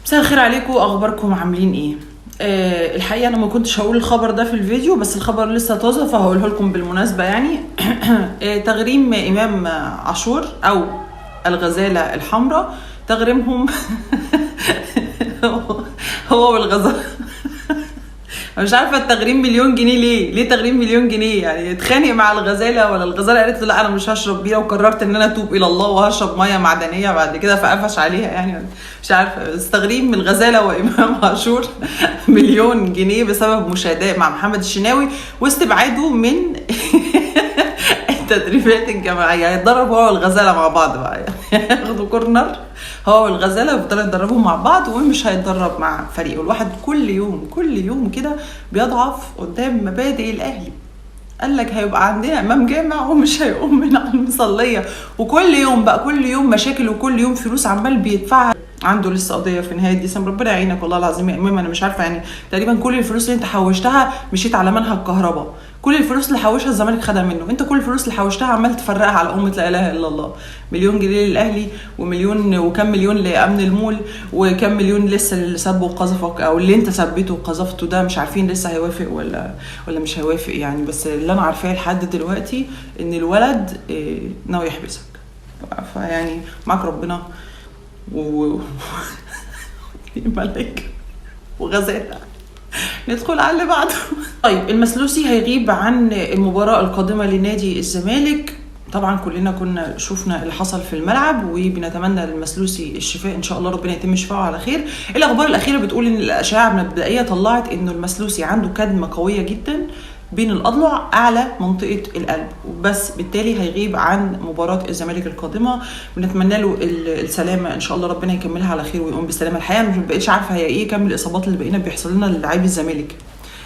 مساء الخير عليكم، اخباركم عاملين ايه؟ الحقيقة انا ما كنتش هقول الخبر ده في الفيديو، بس الخبر لسه طازة فهقوله لكم بالمناسبة. يعني تغريم امام عاشور او الغزالة الحمراء، تغريمهم هو والغزاله. مش عارفه التغريم مليون جنيه ليه؟ ليه تغريم مليون جنيه؟ يعني اتخانق مع الغزالة، ولا الغزالة قالت له لا انا مش هشرب بيره وقررت ان انا اتوب الى الله وهشرب مية معدنية بعد كده، فقفش عليها. يعني مش عارفه. بس تغريم الغزالة وامام عاشور مليون جنيه بسبب مشاداه مع محمد الشناوي واستبعاده من التدريبات الجماعية. هيتدرب هو والغزاله مع بعض بقى، يعني ياخدوا كورنر هو والغزاله ويفضلوا يتدربوا مع بعض، ومش هيتدرب مع فريقه. الواحد كل يوم كل يوم كده بيضعف قدام مبادئ الاهلي. قال لك هيبقى عندنا امام جامع ومش هيقوم من على المصليه، وكل يوم بقى كل يوم مشاكل وكل يوم فلوس عمال بيدفعها. عنده لسه قضية في نهاية ديسمبر. ربنا يعينك والله العظيم يا امام. انا مش عارفه، يعني تقريبا كل الفلوس اللي انت حوشتها مشيت على منهج كهرباء. كل الفلوس اللي حوشها الزمالك خدها منه، انت كل الفلوس اللي حوشتها عمال تفرقها على امه لا اله الا الله. مليون جنيه للاهلي، ومليون وكم مليون لامن المول، وكم مليون لسه اللي سبه وقذفك او اللي انت سبته وقذفته ده، مش عارفين لسه هيوافق ولا مش هيوافق يعني. بس اللي انا عارفاه لحد دلوقتي ان الولد ناوي يحبسك، فيعني معاك ربنا و ملك وغزاله. ندخل على اللي بعده. طيب، المسلوسي هيغيب عن المباراة القادمة لنادي الزمالك. طبعا كلنا كنا شفنا اللي حصل في الملعب، وبنتمنى للمسلوسي الشفاء ان شاء الله، ربنا يتم شفاعة على خير. الاخبار الاخيرة بتقول ان الاشعة المبدئية طلعت انه المسلوسي عنده كدمه قوية جدا بين الاضلع اعلى منطقة القلب، وبس بالتالي هيغيب عن مباراة الزمالك القادمة. بنتمنى له السلامة ان شاء الله، ربنا يكملها على خير ويقوم بالسلامة. الحقيقة مش بقيتش عارفه هي ايه كم الاصابات اللي بقينا بيحصل لنا للاعبي الزمالك.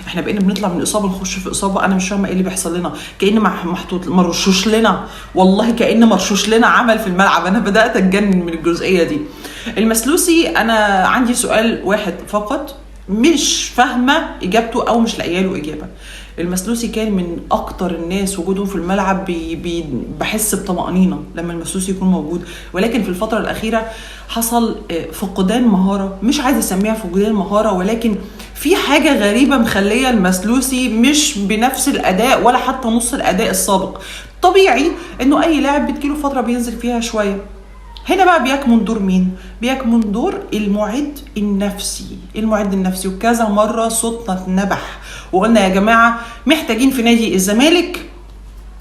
احنا بقينا بنطلع من اصابه نخش في اصابه، انا مش فاهمه ايه اللي بيحصل لنا. كأن محطوط مرشوش لنا، والله كأن مرشوش لنا عمل في الملعب. انا بدات اتجنن من الجزئية دي. المسلوسي انا عندي سؤال واحد فقط مش فاهمه اجابته او مش لاقيه له اجابه. المسلوسي كان من اكتر الناس وجودهم في الملعب بي بي بحس بطمأنينه لما المسلوسي يكون موجود، ولكن في الفترة الاخيرة حصل فقدان مهارة، مش عايزه اسميها فقدان مهارة، ولكن في حاجة غريبة مخليه المسلوسي مش بنفس الاداء ولا حتى نص الاداء السابق. طبيعي انه اي لاعب بتجيله فترة بينزل فيها شوية. هنا بقى بيكمن دور مين؟ بيكمن دور المعد النفسي. المعد النفسي، وكذا مرة صوتنا اتنبح وقلنا يا جماعة محتاجين في نادي الزمالك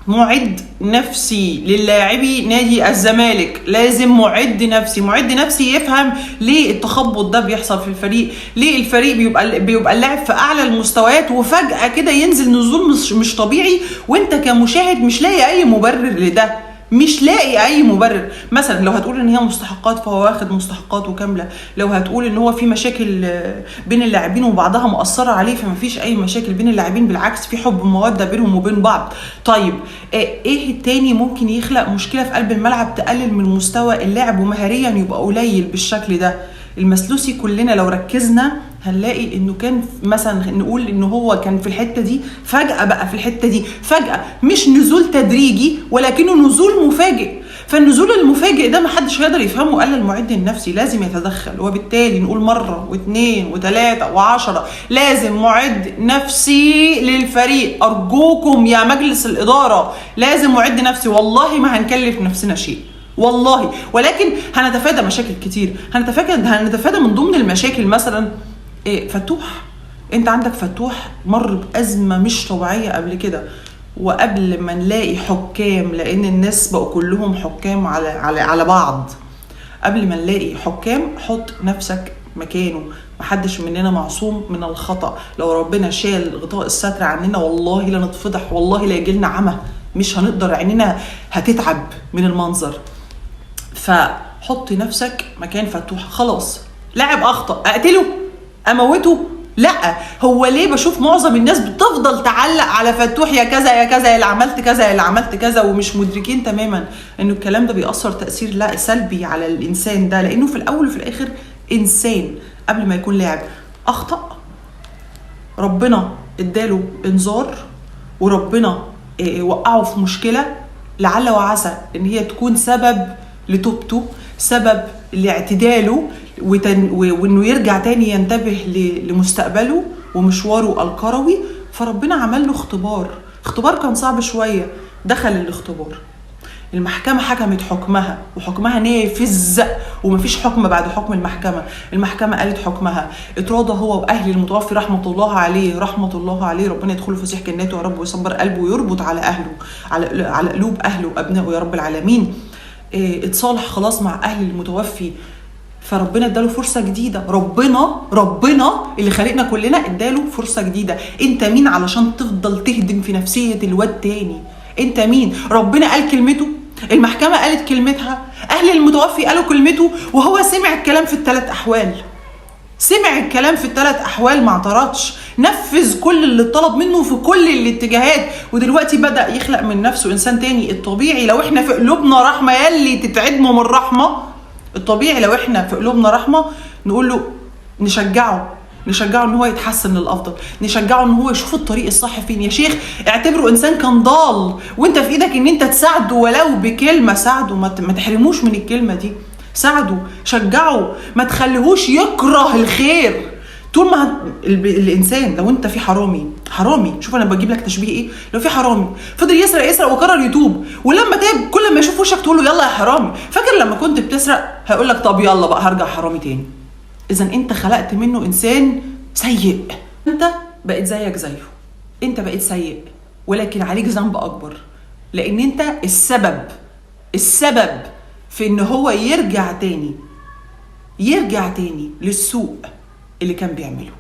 معد نفسي للاعبي نادي الزمالك. لازم معد نفسي، معد نفسي يفهم ليه التخبط ده بيحصل في الفريق، ليه الفريق بيبقى اللاعب في اعلى المستويات وفجأة كده ينزل نزول مش طبيعي، وانت كمشاهد مش لاقي اي مبرر لده، مش لاقي اي مبرر. مثلا لو هتقول ان هي مستحقات فهو واخد مستحقاته كاملة، لو هتقول ان هو في مشاكل بين اللاعبين وبعضها مؤثرة عليه فما فيش اي مشاكل بين اللاعبين، بالعكس في حب ومودة بينهم وبين بعض. طيب ايه التاني ممكن يخلق مشكلة في قلب الملعب تقلل من مستوى اللاعب ومهاريا يبقى قليل بالشكل ده؟ المسلوسي كلنا لو ركزنا هنلاقي انه كان مثلا نقول ان هو كان في الحتة دي، فجاة بقى في الحتة دي، فجاة مش نزول تدريجي ولكنه نزول مفاجئ. فالنزول المفاجئ ده محدش هيقدر يفهمه الا المعد النفسي، لازم يتدخل. وبالتالي نقول مرة واثنين وثلاثة وعشرة، لازم معد نفسي للفريق. ارجوكم يا مجلس الادارة لازم معد نفسي. والله ما هنكلف نفسنا شيء والله، ولكن هنتفادى مشاكل كتير. هنتفادى من ضمن المشاكل مثلا إيه؟ فتوح. انت عندك فتوح مر بأزمة مش طبيعية قبل كده، وقبل ما نلاقي حكام، لأن الناس بقوا كلهم حكام على على على بعض، قبل ما نلاقي حكام حط نفسك مكانه. محدش مننا معصوم من الخطأ. لو ربنا شال غطاء الستر عننا والله لا نتفضح، والله لا يجيلنا عمى، مش هنقدر، عينينا هتتعب من المنظر. فحط نفسك مكان فتوح. خلاص لاعب اخطأ، اقتله اموته؟ لا. هو ليه بشوف معظم الناس بتفضل تعلق على فتوح يا كذا يا كذا يا اللي عملت كذا يا اللي عملت كذا، ومش مدركين تماما انه الكلام ده بيأثر تأثير لا سلبي على الانسان ده، لانه في الاول وفي الاخر انسان قبل ما يكون لاعب. اخطأ، ربنا اداله انذار، وربنا وقعه في مشكلة لعل وعسى ان هي تكون سبب لتوبته، سبب لاعتداله وانه يرجع تاني ينتبه لمستقبله ومشواره الكروي. فربنا عمل له اختبار، اختبار كان صعب شوية، دخل الاختبار، المحكمة حكمت حكمها وحكمها نافذ ومفيش حكم بعد حكم المحكمة. المحكمة قالت حكمها، اتراضى هو وأهل المتوفي رحمة الله عليه، رحمة الله عليه، ربنا يدخله فسيح جناته يا رب ويصبر قلبه ويربط على أهله، على قلوب أهله وأبنائه يا رب العالمين. اتصالح خلاص مع أهل المتوفي، فربنا اداله فرصة جديدة. ربنا اللي خلقنا كلنا اداله فرصة جديدة. انت مين علشان تفضل تهدم في نفسية الواد تاني؟ انت مين؟ ربنا قال كلمته، المحكمة قالت كلمتها، أهل المتوفي قالوا كلمته، وهو سمع الكلام في الثلاث أحوال، سمع الكلام في الثلاث أحوال، ما اعترضش، نفذ كل اللي اتطلب منه في كل الاتجاهات، ودلوقتي بدأ يخلق من نفسه إنسان تاني. الطبيعي لو احنا في قلوبنا رحمة، يلي تتعدمه من رحمة، الطبيعي لو احنا في قلوبنا رحمة نقول له، نشجعه ان هو يتحسن للافضل، نشجعه ان هو يشوف الطريق الصح فين. يا شيخ اعتبره انسان كان ضال وانت في ايدك ان انت تساعده ولو بكلمه، ساعده، ما تحرموش من الكلمة دي، ساعده، شجعه، ما تخليهوش يكره الخير. طول ما الانسان لو انت في حرامي، شوف انا بجيب لك تشبيه ايه، لو في حرامي فضل يسرق وقرر يتوب، ولما تاب كل ما يشوف وشك تقول له يلا يا حرامي، فاكر لما كنت بتسرق؟ هيقول لك طب يلا بقى هرجع حرامي تاني. اذا انت خلقت منه انسان سيء، انت بقيت زيك زيه، انت بقيت سيء، ولكن عليك ذنب اكبر، لان انت السبب في ان هو يرجع تاني للسوء اللي كان بيعمله.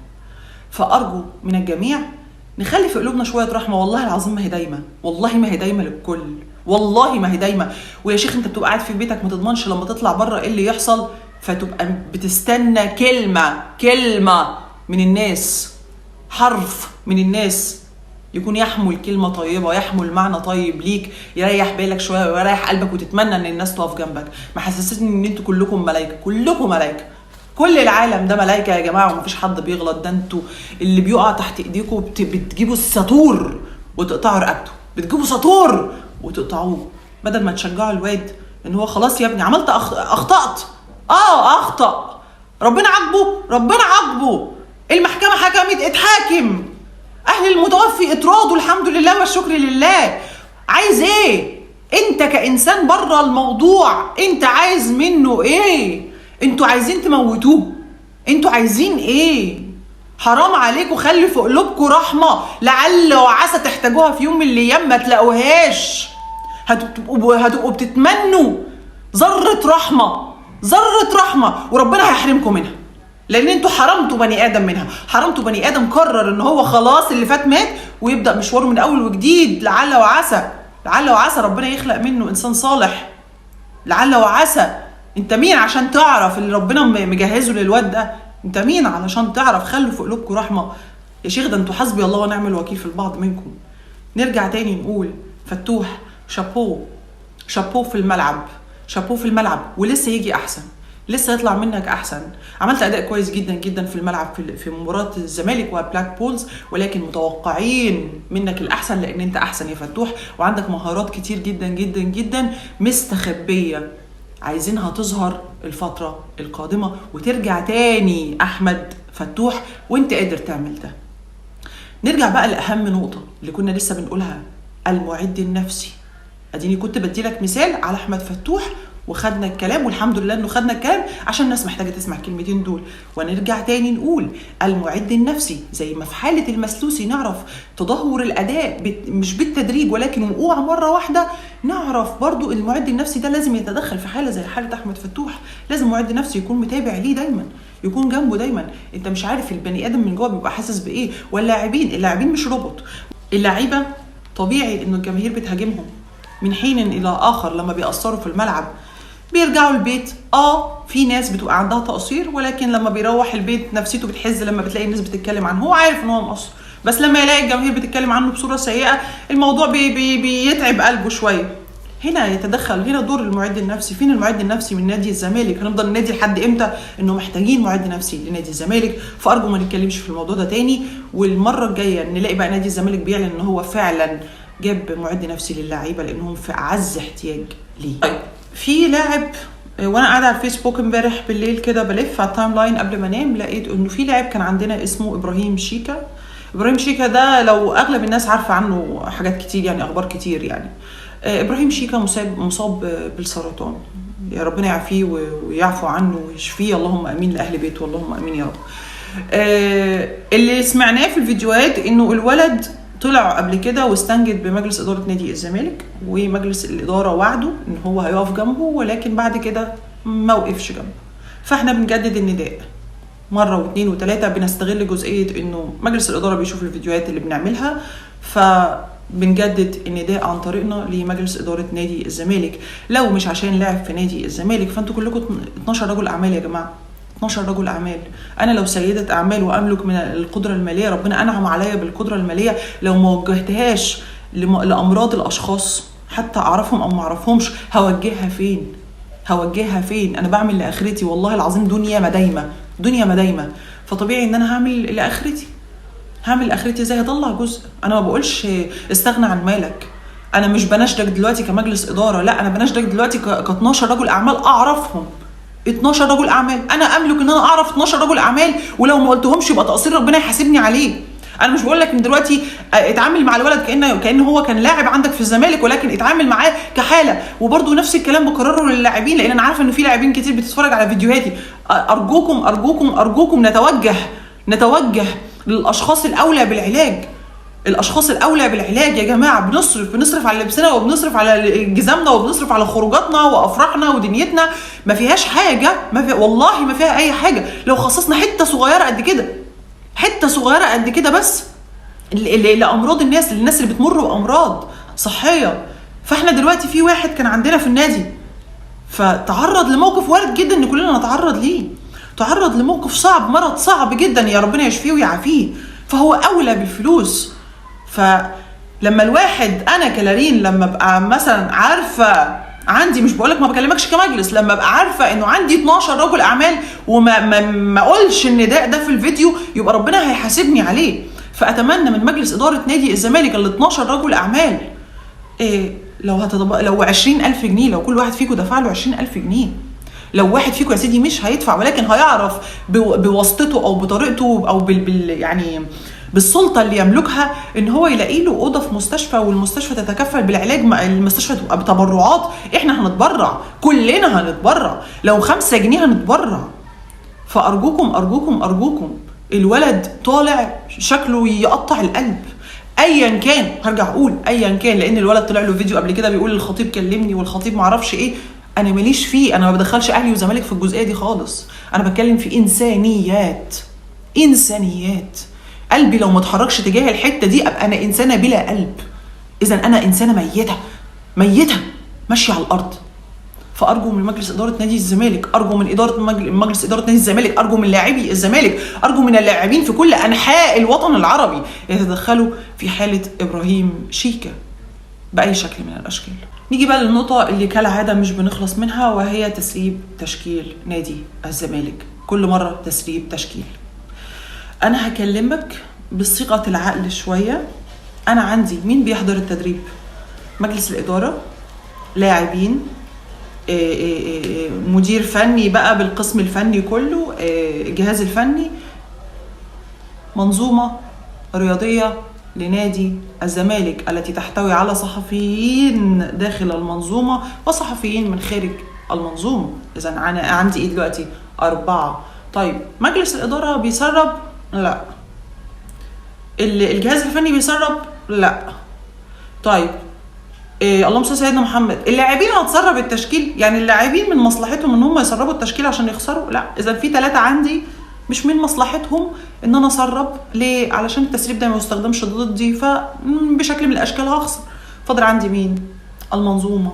فارجو من الجميع نخلي في قلوبنا شوية رحمه، والله العظيم ما هي دايمه، والله ما هي دايمه للكل، والله ما هي دايمه. ويا شيخ انت بتبقى قاعد في بيتك ما تضمنش لما تطلع بره ايه اللي يحصل، فتبقى بتستنى كلمة من الناس، حرف من الناس يكون يحمل كلمة طيبة، يحمل معنى طيب ليك، يريح بالك شوية ويريح قلبك، وتتمنى ان الناس تقف جنبك. ما حسستني ان انتوا كلكم ملايكة، كلكم ملايكة، كل العالم ده ملايكة يا جماعة، ومفيش حد بيغلط. ده انتوا اللي بيقع تحت ايديكم بتجيبوا الساطور وتقطعوا رقبته، بتجيبوا ساطور وتقطعوه، بدل ما تشجعوا الواد ان هو خلاص يا ابني عملت اخطأت، اخطأ، ربنا عاقبة، ربنا عاقبة، المحكمة حكمت، اتحاكم، اهل المتوفي اتراضوا، الحمد لله والشكر لله. عايز ايه انت كإنسان بره الموضوع؟ انت عايز منه ايه؟ انتوا عايزين تموتوه؟ انتوا عايزين ايه؟ حرام عليكم، خلي في قلوبكم رحمة، لعل وعسى تحتاجوها في يوم من الايام ما تلاقوهاش. هتبقوا بتتمنوا ذرة رحمة، ذرة رحمة، وربنا هيحرمكم منها، لان انتوا حرمتوا بني ادم منها، حرمتوا بني ادم قرر ان هو خلاص اللي فات مات ويبدا مشواره من اول وجديد. لعل وعسى، لعل وعسى ربنا يخلق منه انسان صالح، لعل وعسى. انت مين عشان تعرف اللي ربنا مجهزة للواد ده؟ انت مين علشان تعرف؟ خلوا في قلوبكم رحمه يا شيخ، ده انتوا حسبي الله ونعم الوكيل في البعض منكم. نرجع تاني نقول فتوح شابوه، شابوه في الملعب، شابوه في الملعب، ولسه يجي احسن، لسه يطلع منك احسن. عملت اداء كويس جدا جدا في الملعب في مباراة الزمالك وبلاك بولز، ولكن متوقعين منك الاحسن، لان انت احسن يا فتوح، وعندك مهارات كتير جدا جدا جدا مستخبيه، عايزينها تظهر الفترة القادمة وترجع تاني احمد فتوح، وانت قادر تعمل ده. نرجع بقى لاهم نقطة اللي كنا لسه بنقولها، المعد النفسي. اديني كنت بديلك مثال على احمد فتوح، وخدنا الكلام، والحمد لله انه خدنا الكلام عشان الناس محتاجه تسمع الكلمتين دول. ونرجع تاني نقول المعد النفسي، زي ما في حاله المسلوسي نعرف تدهور الاداء مش بالتدريج ولكن وقوع مرة واحدة، نعرف برضو المعد النفسي ده لازم يتدخل في حاله زي حاله احمد فتوح. لازم معد نفسي يكون متابع ليه دايما، يكون جنبه دايما. انت مش عارف البني ادم من جوه بيبقى حاسس بايه. واللاعبين، اللاعبين مش روبوت، اللعيبة طبيعي انه الجماهير بتهاجمهم من حين الى اخر لما بيأثروا في الملعب، بيرجعوا البيت. في ناس بتبقى عندها تقصير، ولكن لما بيروح البيت نفسيته بتحز لما بتلاقي الناس بتتكلم عنه، هو عارف ان هو مقصر، بس لما يلاقي الجماهير بتتكلم عنه بصورة سيئه الموضوع بي بي بيتعب قلبه شوية. هنا يتدخل، هنا دور المعد النفسي. فين المعد النفسي من نادي الزمالك؟ هنفضل النادي لحد امتى انه محتاجين معد نفسي لنادي الزمالك؟ فارجو ما نتكلمش في الموضوع ده تاني، والمرة الجاية نلاقي بقى نادي الزمالك بيعلن ان هو فعلا جاب معد نفسي للاعيبه لانهم في اعز احتياج ليه. طيب في لاعب وانا قاعدة على الفيسبوك امبارح بالليل كده بلف على ال timeline قبل ما انام، لقيت انه في لاعب كان عندنا اسمه ابراهيم شيكا. ابراهيم شيكا ده لو اغلب الناس عارفه عنه حاجات كتير، يعني اخبار كتير يعني. ابراهيم شيكا مصاب بالسرطان، يا ربنا يعافيه ويعفو عنه ويشفيه، اللهم امين لاهل بيته، اللهم امين يا رب. اللي سمعناه في الفيديوهات انه الولد طلع قبل كده واستنجد بمجلس ادارة نادي الزمالك، ومجلس الادارة وعده ان هو هيقف جنبه، ولكن بعد كده ما وقفش جنبه. فاحنا بنجدد النداء مرة واثنين وثلاثة، بنستغل جزئية انه مجلس الادارة بيشوف الفيديوهات اللي بنعملها، فبنجدد النداء عن طريقنا لمجلس ادارة نادي الزمالك. لو مش عشان لاعب في نادي الزمالك، فانتوا كلكم 12 رجل اعمال يا جماعة، 12 رجل اعمال. انا لو سيده اعمال واملك من القدرة المالية، ربنا انعم عليا بالقدرة المالية، لو ما وجهتهاش لامراض الاشخاص حتى اعرفهم او ما اعرفهمش، هوجهها فين؟ هوجهها فين؟ انا بعمل لاخرتي والله العظيم، دنيا ما دايمه، دنيا ما دايمه. فطبيعي ان انا هعمل لاخرتي. هعمل لاخرتي ازاي؟ هطلع جزء. انا ما بقولش استغنى عن مالك، انا مش بناشدك دلوقتي كمجلس ادارة، لا، انا بناشدك دلوقتي ك 12 رجل اعمال اعرفهم. 12 رجل اعمال، انا املك ان انا اعرف 12 رجل اعمال، ولو ما قلتهمش يبقى تقصير ربنا يحاسبني عليه. انا مش بقول لك من دلوقتي اتعامل مع الولد كأن هو كان لاعب عندك في الزمالك، ولكن اتعامل معاه كحاله. وبرده نفس الكلام بكرره للاعبين، لان انا عارفه ان في لاعبين كتير بتتفرج على فيديوهاتي. ارجوكم ارجوكم ارجوكم نتوجه للاشخاص الاولى بالعلاج. الاشخاص الاولى بالعلاج يا جماعة. بنصرف على لبسنا، وبنصرف على جزامنا، وبنصرف على خروجاتنا وافراحنا ودنيتنا، ما فيهاش حاجة، ما في والله ما فيها اي حاجة. لو خصصنا حتة صغيرة قد كده، حتة صغيرة قد كده بس لامراض الناس، للناس اللي بتمر بامراض صحية. فاحنا دلوقتي في واحد كان عندنا في النادي فتعرض لموقف وارد جدا ان كلنا نتعرض ليه، تعرض لموقف صعب، مرض صعب جدا، يا ربنا يشفيه ويعافيه، فهو اولى بالفلوس. فلما الواحد، انا كلارين لما ابقى مثلا عارفه عندي، مش بقولك ما بكلمكش كمجلس، لما ابقى عارفه انه عندي 12 رجل اعمال وما ما ما اقولش النداء ده في الفيديو، يبقى ربنا هيحاسبني عليه. فاتمنى من مجلس ادارة نادي الزمالك ال 12 رجل اعمال، إيه لو لو 20,000 جنيه، لو كل واحد فيكم دفع له 20,000 جنيه، لو واحد فيكم يا سيدي مش هيدفع ولكن هيعرف بواسطته او بطريقته او يعني بالسلطة اللي يملكها ان هو يلاقي له اوضة في مستشفى، والمستشفى تتكفل بالعلاج، المستشفى تبقى بتبرعات، احنا هنتبرع، كلنا هنتبرع، لو 5 جنيه هنتبرع. فارجوكم ارجوكم ارجوكم، الولد طالع شكله يقطع القلب ايا كان، هرجع اقول ايا كان، لان الولد طلع له فيديو قبل كده بيقول الخطيب كلمني والخطيب معرفش ايه. انا ماليش فيه، انا ما بدخلش اهلي وزمالك في الجزئية دي خالص، انا بتكلم في انسانيات. انسانيات. قلبي لو ما اتحركش تجاه الحتة دي ابقى انا انسانه بلا قلب، اذا انا انسانه ميته ميته ماشية على الارض. فارجو من مجلس ادارة نادي الزمالك، ارجو من ادارة مجلس ادارة نادي الزمالك، ارجو من لاعبي الزمالك، ارجو من اللاعبين في كل انحاء الوطن العربي يتدخلوا في حاله ابراهيم شيكا باي شكل من الاشكال. نيجي بقى للنقطة اللي كالعادة مش بنخلص منها، وهي تسريب تشكيل نادي الزمالك. كل مرة تسريب تشكيل. انا هكلمك بصيغة العقل شوية. انا عندي مين بيحضر التدريب؟ مجلس الادارة، لاعبين، مدير فني بقى بالقسم الفني كله، الجهاز الفني، منظومة رياضية لنادي الزمالك التي تحتوي على صحفيين داخل المنظومة وصحفيين من خارج المنظومة. اذا انا عندي ايه دلوقتي؟ 4. طيب مجلس الادارة بيسرب؟ لا. الجهاز الفني بيسرب؟ لا. طيب إيه، اللهم صل على سيدنا محمد، اللاعبين هتسرب التشكيل؟ يعني اللاعبين من مصلحتهم ان هم يسربوا التشكيل عشان يخسروا؟ لا. اذا في 3 عندي مش من مصلحتهم ان انا اسرب، ليه؟ علشان التسريب ده ما يستخدمش ضدي، فبشكل من الاشكال هخسر. فاضل عندي مين؟ المنظومة.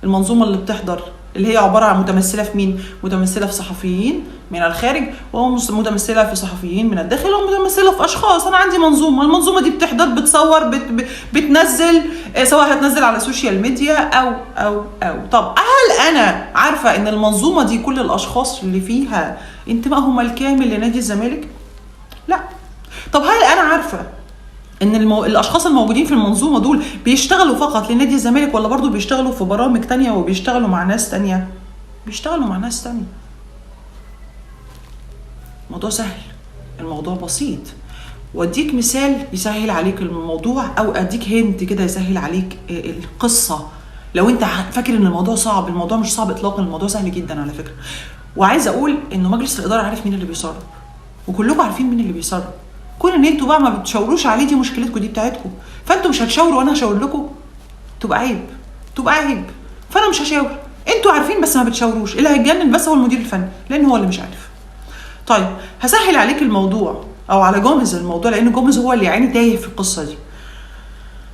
المنظومة اللي بتحضر، اللي هي عبارة عن متمثلة في مين؟ متمثلة في صحفيين من الخارج، ومتمثله في صحفيين من الداخل، ومتمثله في اشخاص. انا عندي منظومة، المنظومة دي بتحضر، بتصور، بتنزل، سواء هتنزل على ال social media او او او. طب هل انا عارفه ان المنظومة دي كل الاشخاص اللي فيها انتمائهم الكامل لنادي الزمالك؟ لا. طب هل انا عارفه ان الاشخاص الموجودين في المنظومة دول بيشتغلوا فقط لنادي الزمالك، ولا برضو بيشتغلوا في برامج تانية وبيشتغلوا مع ناس تانية؟ بيشتغلوا مع ناس تانية. الموضوع سهل، الموضوع بسيط. واديك مثال يسهل عليك الموضوع، او اديك هنت كده يسهل عليك القصة. لو انت فاكر ان الموضوع صعب، الموضوع مش صعب اطلاقا، الموضوع سهل جدا على فكرة. وعايز اقول انه مجلس الادارة عارف مين اللي بيسرب، وكلكم عارفين مين اللي بيسرب. كون ان انتوا بقى ما بتشاوروش عليه دي مشكلتكم، دي بتاعتكم. فانتوا مش هتشاوروا وانا هشاور لكم، تبقى عيب، تبقى عيب. فانا مش هشاور، انتوا عارفين بس ما بتشاوروش. اللي هيتجنن بس هو المدير الفني، لان هو اللي مش عارف. طيب هسهل عليك الموضوع، او على جوميز الموضوع، لان جوميز هو اللي يعني تايه في القصة دي.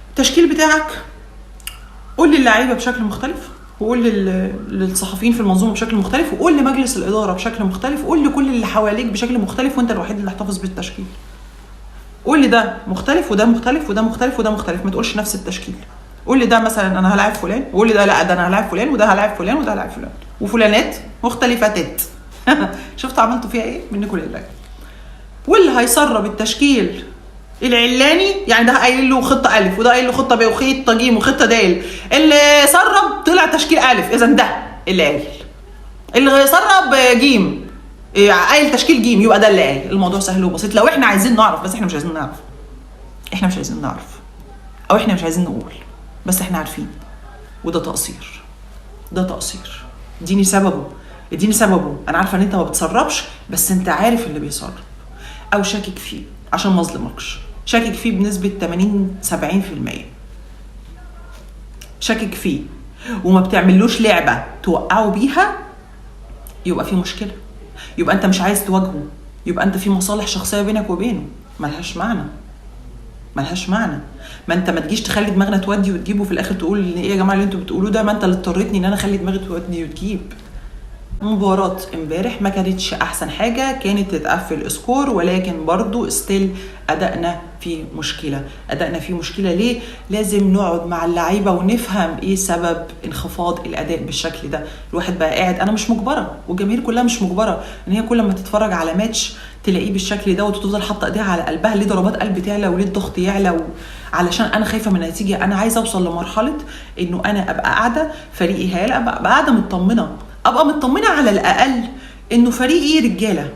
التشكيل بتاعك قول للعيبة بشكل مختلف، وقول للصحفيين في المنظومة بشكل مختلف، وقول لمجلس الادارة بشكل مختلف، وقول لكل اللي حواليك بشكل مختلف، وانت الوحيد اللي احتفظ بالتشكيل. قول لي ده مختلف وده مختلف وده مختلف وده مختلف، ما تقولش نفس التشكيل. قول لي ده مثلا انا هلاعب فلان، وقول لي ده لا ده انا هلاعب فلان، وده هلاعب فلان، وده هلاعب فلان، وفلانات مختلفات. شفتوا عملتوا فيها ايه؟ منكم لله. واللي هيسرب التشكيل العلاني، يعني ده قايل له خطه الف، وده قايل له خطه ب، وخطه ج، وخطه د، اللي سرب طلع تشكيل الف، اذا ده اللي قايل. اللي سرب جيم قايل تشكيل جيم، يبقى ده اللي قايل. الموضوع سهل وبسيط لو احنا عايزين نعرف، بس احنا مش عايزين نعرف. احنا مش عايزين نعرف، او احنا مش عايزين نقول، بس احنا عارفين. وده تقصير، ده تقصير. اديني سببه، اديني سببه. انا عارفه ان انت ما بتسربش، بس انت عارف اللي بيسرب او شاكك فيه، عشان ما اظلمكش، شاكك فيه بنسبة 80 70%، شاكك فيه وما بتعملوش لعبه توقعه بيها، يبقى في مشكلة، يبقى انت مش عايز تواجهه، يبقى انت في مصالح شخصية بينك وبينه ملهاش معنى، ملهاش معنى. ما انت ما تجيش تخلي دماغنا تودي وتجيب، وفي الاخر تقول ايه يا جماعة اللي انتوا بتقولوه ده، ما انت اللي اضطريتني ان انا اخلي دماغي تودي وتجيب. مباراة امبارح ما كانتش احسن حاجة، كانت تتقفل score، ولكن برضو still ادائنا في مشكلة. ادائنا في مشكلة ليه؟ لازم نقعد مع اللعيبة ونفهم ايه سبب انخفاض الاداء بالشكل ده. الواحد بقى قاعد، انا مش مجبرة والجماهير كلها مش مجبرة ان هي كل ما تتفرج على ماتش تلاقيه بالشكل ده وتفضل حاطه ايديها على قلبها، ليه ضربات قلب تعلى وليه الضغط يعلى علشان انا خايفة من النتيجة. انا عايزه اوصل لمرحلة انه انا ابقى قاعدة فريقي هيلعب، ابقى قاعدة مطمنه، ابقى مطمنه على الاقل انه فريقي رجاله،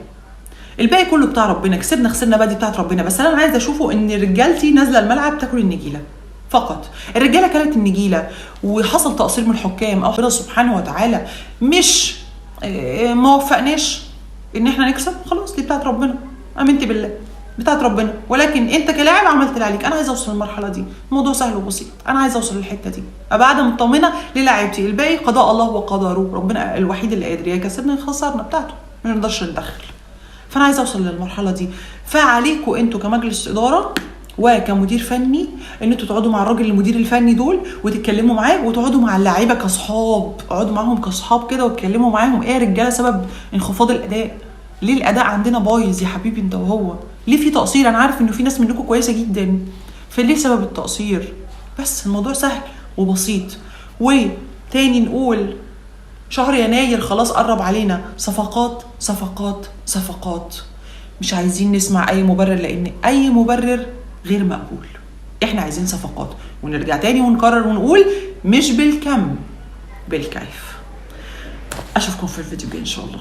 الباقي كله بتاع ربنا، كسبنا خسرنا بقى دي بتاعت ربنا، بس انا عايزه اشوفه ان رجالتي نازله الملعب تاكل النجيله فقط. الرجالة كلت النجيله وحصل تقصير من الحكام او ربنا سبحانه وتعالى مش ما وفقناش ان احنا نكسب، خلاص دي بتاعت ربنا، امنت بالله بتاعت ربنا، ولكن انت كلاعب عملت اللي عليك. انا عايزه اوصل للمرحلة دي، الموضوع سهل وبسيط، انا عايزه اوصل للحتة دي، ابقى قاعدة مطمنه للاعيبتي، الباقي قضاء الله وقدره، ربنا الوحيد اللي قادر، يا كسبنا يا خسرنا بتاعته، ما نقدرش ندخل. فانا عايزه اوصل للمرحلة دي. فعليكم انتوا كمجلس ادارة وكمدير فني ان انتوا تقعدوا مع الراجل المدير الفني دول وتتكلموا معاه، وتقعدوا مع اللعيبة كاصحاب، اقعدوا معاهم كاصحاب كده واتكلموا معاهم، ايه يا رجاله سبب انخفاض الاداء؟ ليه الاداء عندنا بايظ يا حبيبي انت وهو؟ ليه في تقصير؟ انا عارف انه في ناس منكم كويسة جدا، فليه سبب التقصير؟ بس الموضوع سهل وبسيط. وتاني نقول شهر يناير خلاص قرب علينا، صفقات صفقات صفقات، مش عايزين نسمع اي مبرر، لان اي مبرر غير مقبول. احنا عايزين صفقات، ونرجع تاني ونكرر ونقول مش بالكم، بالكيف. اشوفكم في الفيديو الجاي ان شاء الله.